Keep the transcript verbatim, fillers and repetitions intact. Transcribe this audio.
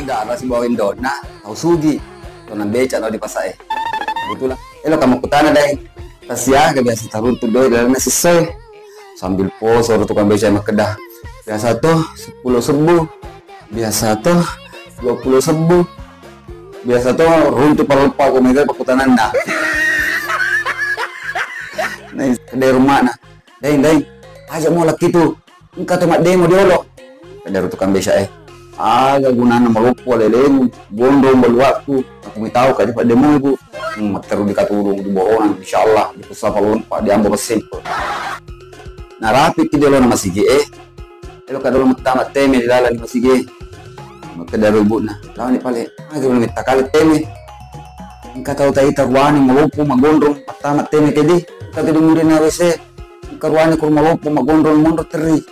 Dara sibawa indona, tau sugi. Tona beca lao di pasae. Betul lah. Elo kamu kutana dai. Tasiaga biasa taruntu doi dalam sisoi. Sambil poso ro tukang beca makkeda. Biasa to sepuluh sebbu. Biasa to dua puluh sebbu. Biasa to runtu paleppa ko mega pakutananna. Nah, kedai rumah nah. Daing, daing. Aja mau laki tu. Engka to maddemo diolo. Kedai tukang beca eh. Aga gunana maloppo lelemu, gondrong baluakku, aku mitau kadi paddemo ibu. Hmm, matteru di katulung di boronang, insyaallah di pusapa lempa di ambo besip. Narapi ki diolo na masigi eh. Elo kadolo metta matteme di dalam di masigi. Makkeda ro ibuna, lawan ni pale, aga gunana metta kale teme. Engka tau taita ruani maloppo magondrong metta matteme kedi. Engka tu di mudena wese. Engka ruani kuru maloppo magondrong mondro terri.